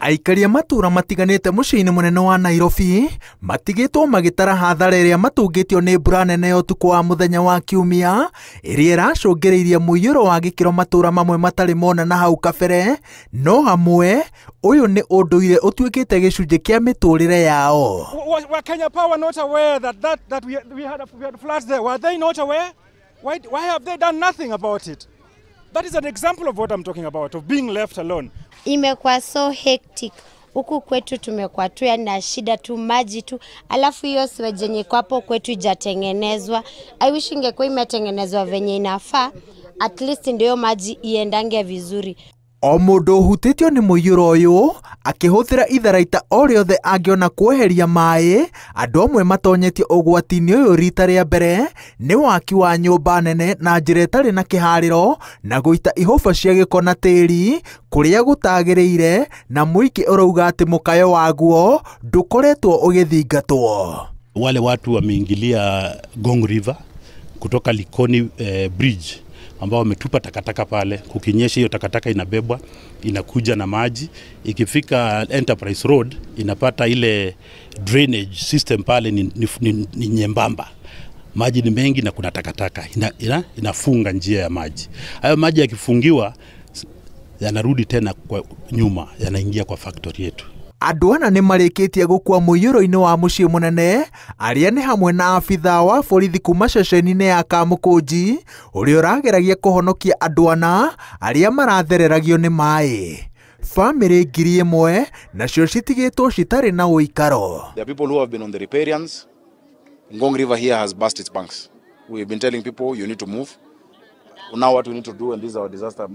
Aikari a matũũra matiganĩte mũciĩ-inĩ mũnene wa Nairobi matigĩtwo magĩtara hathara ĩrĩa matũngĩtio nĩ mbura nene ya ũtukũ wa mũthenya wa Kiumia ĩrĩa ĩracũngĩrĩirie mũiyũro wa gĩkĩro matũũra mamwe matarĩ mona na hau kabere, no hamwe ũyũ nĩ ũndũire ũtuĩkĩte gĩcunjĩ kĩa mĩtũrĩre yao. Were Kenya Power not aware that we had floods there? Were they not aware? Why have they done nothing about it? That is an example of what I'm talking about, of being left alone. Imekuwa so hectic huku kwetu, tumekuwa tu yani na shida tu, maji tu, alafu hiyo sewage yenye iko hapo kwetu ijatengenezwa. I wish ingekuwa imetengenezwa venye inafaa, at least ndio maji iendange vizuri. O mũndũ ũhutĩtio nĩ mũiyũro ũyũ akĩhũthĩra itharaita o rĩothe angĩona kweheria maĩ. Andũ amwe matonyetio ũgwati-inĩ ũyũ rita rĩa mbere nĩ waki wa nyũmba nene na njĩra ĩtarĩ na kĩharĩro na gũita ihũba cia gĩko na tĩri kũrĩa gũtagĩrĩire, na mũingĩ ũrauga atĩ mũkayo waguo ndũkoretwo ũgĩthingatwo. Wale watu wameingilia Ngong River kutoka Likoni Bridge ambao wametupa takataka pale. Kukinyesha, hiyo takataka inabebwa, inakuja na maji, ikifika Enterprise Road inapata ile drainage system pale ni nyembamba, maji ni mengi na kuna takataka inafunga njia ya maji. Hayo maji yakifungiwa yanarudi tena kwa nyuma, yanaingia kwa factory yetu. Andũ ana nĩ marĩkĩtie gũkua mũiyũro-inĩ wa mũciĩ mũnene, arĩa nĩ hamwe na abithaa wa borithi kuma ceceni-inĩ ya Kamũkũnji ũrĩa ũrageragia kũhonokia andũ ana arĩa marathereragio nĩ maĩ. Bamĩrĩ 1,000 nacio citigĩtwo citarĩ na ũikaro. There are people who have been on the riparians. Ngong River here has burst its banks. We've been telling people, "You need to move." Now what we need to do, and this is our disaster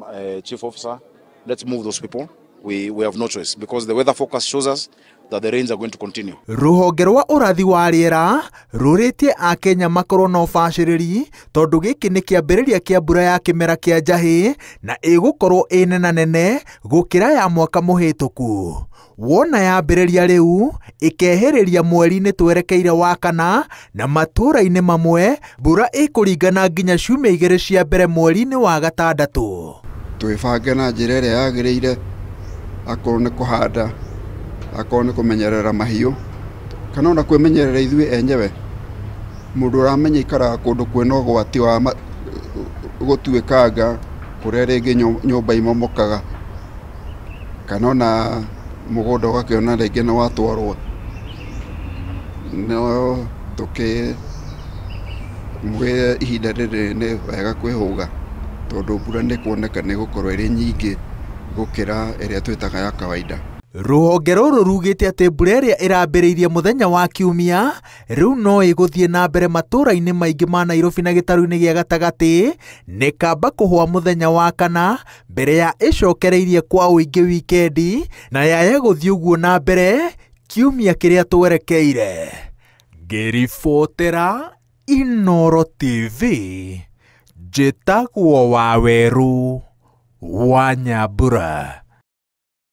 chief officer, let's move those people. We have no choice because the weather forecast shows us that the rains are going to continue. Rũhonge rwa ũrathi wa rĩera rũrĩtie akenya makorwo na ũbacĩrĩri tondũ gĩkĩ nĩ kĩambĩrĩria kĩa mbura ya kĩmera kĩa njahĩ na ĩgũkorwo ĩ nenanene gũkĩra ya mwaka mũhĩtũku. Wona yambĩrĩria rĩu ĩkehĩrĩria mweri-inĩ twerekeire wa kana, na matũũra-inĩ mamwe mbura ĩkũringana nginya ciumia 2 cia mbere mweri-inĩ wa gatandatũ. Twĩbange na njĩra ĩrĩa yagĩrĩire, akorwo nĩ kũhanda, akorwo nĩ kũmenyerera mahiũ, kana ona kwĩmenyerera ithuĩ enyewe. Mũndũ ũramenya ikaraga kũndũ kwĩna ũgwati wa gũtuĩkanga, kũrĩa rĩngĩ nyũmba imomokaga, kana ona mũgũnda ũgakĩona rĩngĩ nĩ watwarwo, no tũkĩmwĩre ihinda rĩrĩ nĩ wega kwĩhũga tondũ mbura nĩ kuoneka nĩ gũkorwo ĩrĩ nyingĩ gũkĩra ĩrĩa twĩtaga ya kawaida. Rũhonge rũrũ rugĩte atĩ mbura ĩrĩa ĩrambĩrĩirie mũthenya wa Kiumia rĩu no ĩgũthiĩ na mbere matũũra-inĩ maingĩ ma Nairobi na gĩtarũ-inĩ gĩa gatagatĩ nĩ kamba kũhũa mũthenya wa kana mbere ya ĩcokereirie kwa ũingĩ wikendi na yaya gũthiĩ ũguo na mbere kiumia kĩrĩa twerekeire. Ngĩribotera Inooro TV, njĩtagwo Waweru wa Nyambura.